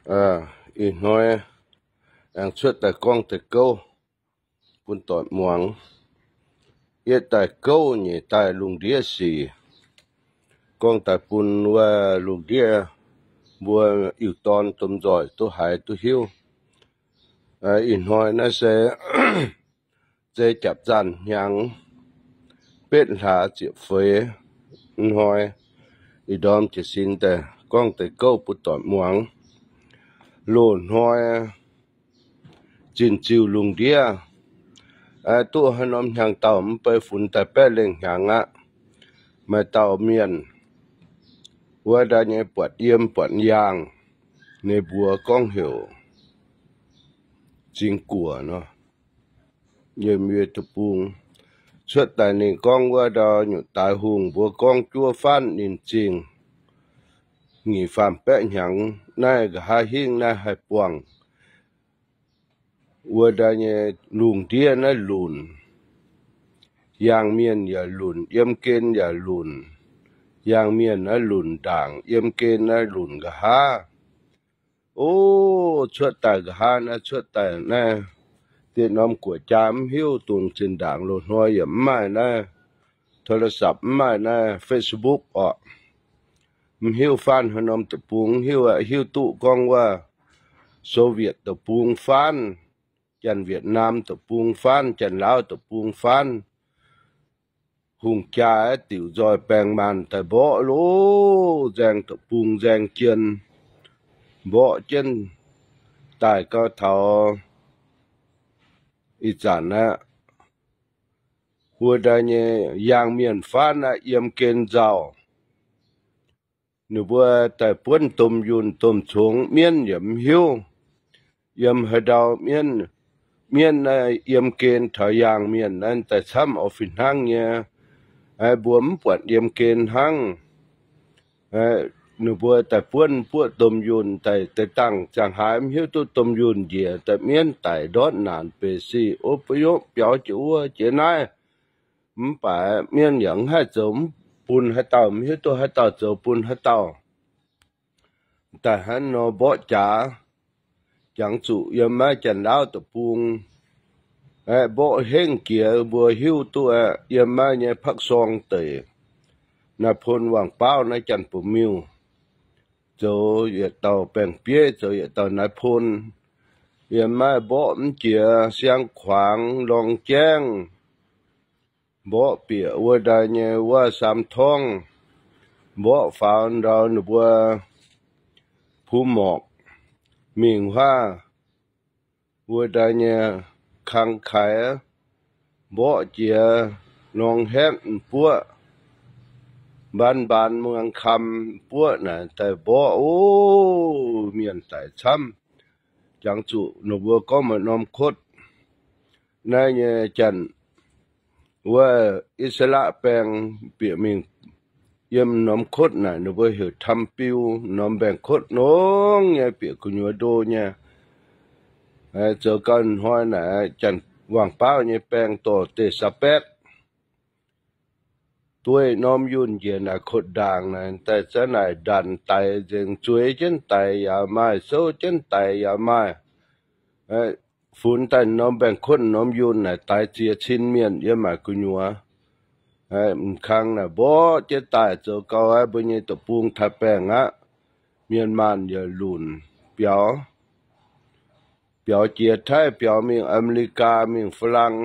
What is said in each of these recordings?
Ih hnoi aengx cuotv daaih gorngv deix gouv bun doic muangx. Yietv daaih gouv, nyeic daaih lungh ndiev sic. Gorngv daaih bun wuov lungh ndiev mbuo iu-dorn domh nzoih duqv haiz duqv hiuv. Ih hnoi naaiv se zei japc zanh hnyangx betv hlaax ziepc feix hnoi, ih ndorm jiez sin daaih gorngv deix gouv bun doic muangx. Loz-hnoi zinh ziuh lungh ndiev, duqv haaix norm hnyangx-daauh mv bei funx daaih baeqv lengh hnyangx aqv. Maaih dauh mienh wuov ndaaih nyei buatc yiem buatc yaangh, ninh mbuox gorngv heuc Zingx Guoqv nor, yiem Yietc Deic-Bung. Cuotv daaih ninh gorngv wuov ndau nyutc daaix hungh mbuo gorngv juov faanv ninh zingh nyic faam baeqv hnyangx naaiv nqa'haav hingv naaiv haih buangh wuov ndaaih nyei lungh ndiev naaiv lunc. Yaangh mienh yaac lunc, yiem gen yaac lunc. Yaangh mienh naaiv lunc ndaangc, yiem gen naaiv lunc nqa'haav. O, cuotv daaih nqa'haav naaiv, cuotv daaih naaiv, dieh norm guoqv jaa mv hiuv, dongh zinh ndaangc loz-hnoi yaac mv maaih naaiv โทรศัพท์ mv maaih naaiv Facebook orqc. Mv hiuv faanv haaix norm deic-bung, mv hiuv, hiuv duqv gorngv wuov Soviet deic-bung faanv, Janx-Wietc^naam deic-bung faanv, Janx-Laauv deic-bung faanv. Hungh jaa diuc nzoih baengh maanh daaih mborqv loh, nzaeng deic-bung nzaeng jien, mborqv jienv daaih gau taux ih zanc aqv. Wuov ndaaih nyei yaangh mienh faanv aqv, yiem gen nzauh. Ninh mbuo daaih buonv domh yunh domh congx, mienv yaac mv hiuv. Yiem haaix ndau mienv, mienv naaiv yiem gen taux yaangh mienh naaiv daaih camv oix fih hnangv nyei. Mbuo mv buatc yiem gen hnangv. Ninh mbuo daaih buonv buoqv domh yunh daaih, deix dangh ziangh haaix mv hiuv duqv domh yunh njiec daaih mienv daic ndortv naanc beic sic, ov, ba'yopv biaux jiex wuov jiex naaiv. Mv baac mienv yaac mv haih zoux bun haaix dauh, mv hiuv duqv haaix dauh zoux bun haaix dauh. Daaih hnangv nor mborqv jaax, jangx zuqc yiem maiv Janx-Laauv deic-bung, aeqv, mborqv hengv jiex mbuo hiuv duqv aeqv, yiem maiv nyei Pakv Sorng deic, Naaiv Pon Wangc Baauv naaiv Janx-Bun-Miuh zoux yietc dauh baeng-bieiv, zoux yietc dauh Naaiv Pon. Yiem maiv mborqv mv jiex Siang-Kuangx, Lorng Jaengv, mborqv bieqc wuov ndaaih nyei wuov Saam Torngv, mborqv faaux ndau ninh mbuo Pu Morqc mingh huaav wuov ndaaih nyei Kang Kaix, mborqv jiex Norng Haetv buoqv, Mbaan Mbaan Muang Kam buoqv naaic daaih mborqv, o, mienh daic camv. Jangx zuqc ninh mbuo gorngv maaih norm kotv naaiv nyei Janx wuov I^saa^laa^en baeng bieqc mingh yiem norm kotv naaic ninh mbuo heuc Tam Biu, norm mbaengx-kotv nongx nyei, bieqc gu'nyuoz ndo nyei. Zoux gau hnoi naaic Janx Wangc Baauv nyei baeng dorh deix Sa'batv dueiv norm yunh njiec naaic kotv ndaangc naaic daaih za'naaic ndanc daix nzengc, zueiz jienv daix yaac maaih, souv jienv daix yaac maaih. Funx daaih norm mbaengx-kotv norm yunh naaic daix ziex cin mienh yiem maaic gu'nyuoz. M'kang naaic mborqv jienv daaih zoux gau aqv, mbuo nyei deic-bung taaix-baengh aqv. Mienh maanh yaac lunc biaux, biaux jiex Taiv, biaux mingh Aa^me^li^gaa, mingh Faa^lang,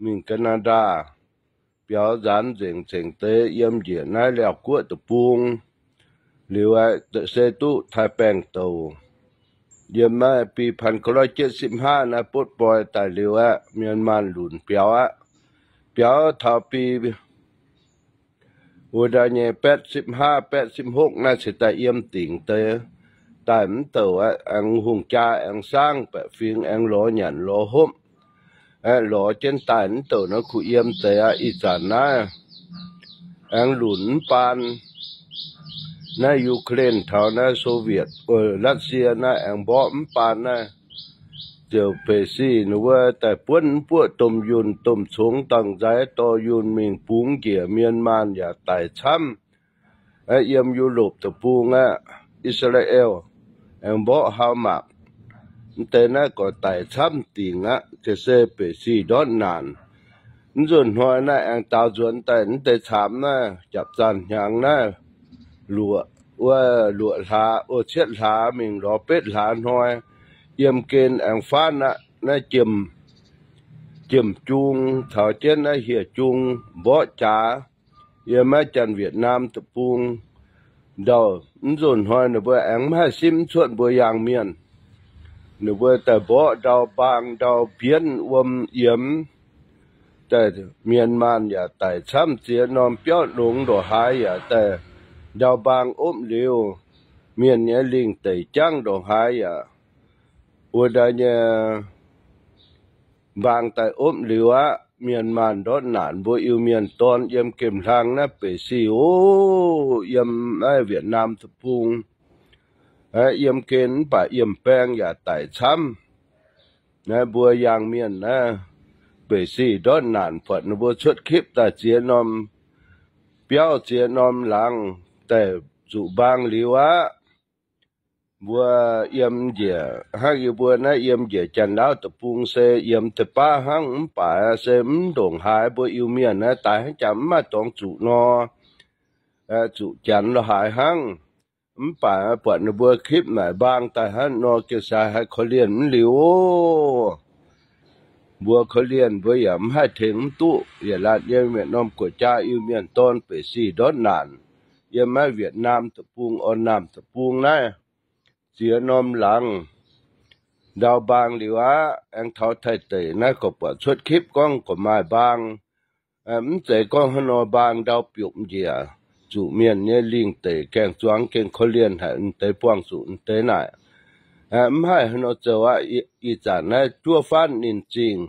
mingh Gaa^naa^ndaa, biaux nzaanx nzengc zengc deix yiem njiec naaiv Laauv Guoqv deic-bung liuz aeqv, se duqv taaix-baengh douc. Yiem naaiv ปีพันเก้าร้อยเจ็ดสิบห้า naaiv butv-boih daaih liuz aeqv, mienh maanh lunc biaux aqv. Biaux taux ปี wuov ndaaih nyei แปดสิบห้า แปดสิบหก naaiv cingx daaih yiem dingc deix. Daaih mv douc aeqv, aengx hungh jaa aengx saangv, baeqc fingx aengx lorz nyanc lorz hopv, aeqv, lorz jienv daaih mv douc naaiv kuh yiem deix aqv. Ih zanc naaiv aengx lunc mv baan. Naaiv Ukraine taux naaiv Soviet, Russia naaiv aengx mborqv mv baan naaiv. Ziouc beic sic ninh mbuo daaih buonv mv buoqv domh yunh domh congx dangh nzaix dorh yunh mingh bungx njiec, mienh maanh yaac daic camv. Yiem Yu^lopc deic-bung aqv, I^saa^laa^en, aengx mborqv hau mangc. Mv deix naaiv gorx daic camv dingc aqv, ga'sie beic sic ndortv naanc. Mv nzunc hnoi naaiv aengx daaux nzuonx daaih mv deix caamx naaiv, japc zanc hnyangx naaiv, luoqc, wuov luoqc hlaax, wuov cietv hlaax mingh lorz betv hlaax hnoi, yiem gen aengx faanv aqv. Naaiv Jiem Jung caux jienv naaiv Hieh Jung mborqv jaax yiem naaiv Janx-Wietc^naam deic-bung ndau. Mv nzunc hnoi ninh mbuo aengx mv haih simv cuotv mbuo yaangh mienh. Ninh mbuo daaih mborqv ndau mbaang ndau mbienv wuom yiemx. Daaih mienh maanh yaac daic camv ziex norm, biauv longx ndongc haaix yaac daaih ndau mbaang opv liuz, mienh nyei lingh deic jangv ndongc haaix yaac wuov ndau nyei mbaang daaih opv liuz aqv. Mienh maanh ndortv naanc, mbuo Iu-Mienh dorn yiem gemh hlang naaiv beic sic oc, yiem naaiv Wietc^naam deic-bung, yiem gen mv baac yiem baeng yaac daic camv. Naaiv mbuo yaangh mienh naaiv beic sic ndortv naanc, buatc ninh mbuo cuotv คลิป daaih ziex norm, biauv ziex norm laangz daaih zuqc mbaang liuz aqv. Mbuo yiem njiec hnangv yie mbuo naaiv yiem njiec Janx-Laauv deic-bung se yiem deix baav hnangv, mv baac se mv ndongc haaix mbuo Iu-Mienh naaiv daaih hnangv jaax mv maaih dorngx zuqc nor, zuqc Janx lo haaix hnangv. Mv baac buatc ninh mbuo คลิป naaic mbaang daaih hnangv nor, gengh sai haiz korv-lienh mv liuz oc. Mbuo korv-lienh mbuo yaac mv haih tengx mv duqv, yietc laanh yiem yietc norm guoqv-jaa Iu-Mienh dorn beic sic ndortv naanc, yiem naaiv Wietc^naam deic-bung, orn naamh deic-bung naaiv, ziex norm laangz ndau mbaang liuz aqv. Aengx taux Taiv deic naaiv gorqv buatc cuotv คลิป gorngv gorqv maaih mbaang. Mv zeiz gorngv hnangv nor mbaang ndau biopv njiec, zuqc mienh nyei lingh deic gaengh zuangx gengh korv-lienh haic, deix buangh zuqc deix naaic. Mv haih hnangv nor zoux aqv. Ih zanc naaiv juov faanv ninh zingh,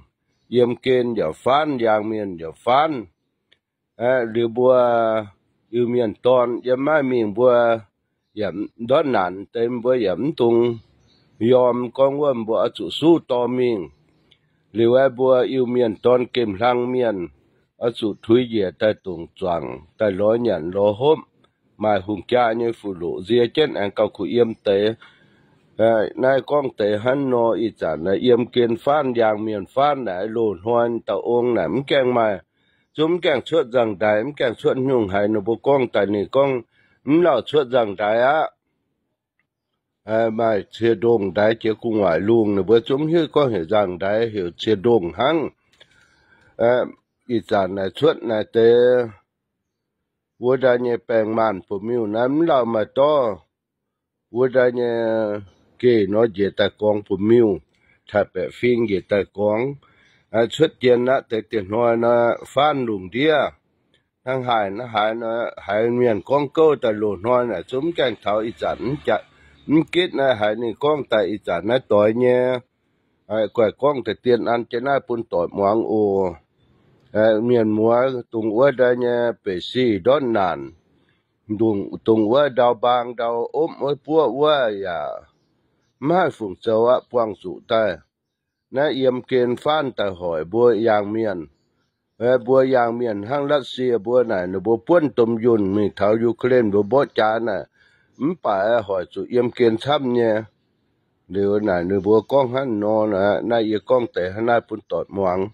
yiem gen yaac faanv, yaangh mienh yaac faanv. Liuz mbuo Iu-Mienh dorn yiem naaiv mingh mbuo yaac ndortv naanc deix, mbuo yaac mv dungx yiem gorngv wuov mbuo oix zuqc suv dorh mingh. Liuz aeqv, mbuo Iu-Mienh dorn gemh hlang mienh oix zuqc tuix njiec daaih dungc zuangx daaih lorz nyanc lorz hopv, maaih hungh jaa nyei fuqv-loqc nzie jienv aengx gauh kuh yiem deix. Naaiv gorngv deix hnangv nor, ih zanc naaiv yiem gen faanv, yaangh mienh faanv naaic, loz-hnoi dauh ong naaic mv gaengh maaih, zungv mv gaengh cuotv nzangc-ndaix, mv gaengh cuotv hnyungc haic. Ninh mbuo gorngv daaih ninh gorngv mv lauh cuotv nzangc-ndaix aqv. Maaih cie-ndongh ndaix jiex gu'nguaaic lungh, ninh mbuo zungv mv hiuv gorngv heuc nzangc-ndaix, heuc cie-ndongh hnangv. Ih zanc naaic cuotv naaic deix wuov ndaaih nyei baeng maanh buoz-miuh naaiv mv lauh maaih dorv. Wuov ndaaih nyei geh nor njiec daaih gorngv buoz-miuh, taaix-baeqc fing njiec daaih gorngv. Cuotv jien aqv, deix diex hnoi nor faanv lungh ndiev. Hnangv haaix, hnangv haaix nor, haiz mienh gorngv gouv daaih loz-hnoi naaic zungv mv gaengh taux ih zanc mv gitv naaiv, haiz ninh gorngv daaih ih zanc naaiv doix nyei. Guaih gorngv deix dien an jienv naaiv bun doic muangx oc. Mienh muoz dungx wuov ndaaih nyei beic sic ndortv naanc, dungx wuov ndau mbaang ndau opv wuov buoqv wuov yaac mv haih fungc zoux aqv, buangh zuqc daaih. Naaiv yiem gen faanv daaih hoic mbuo yaangh mienh. Mbuo yaangh mienh hnangv Latv^sie mbuo naaic, ninh mbuo buonv domh yunh mingh taux Ukraine mbuo mborqv jaax naaic, mv baac hoic zuqc yiem gen camv nyei. Liuz naaic ninh mbuo gorngv hnangv nor, naaiv yie gorngv deix hnangv naaiv bun doic muangx.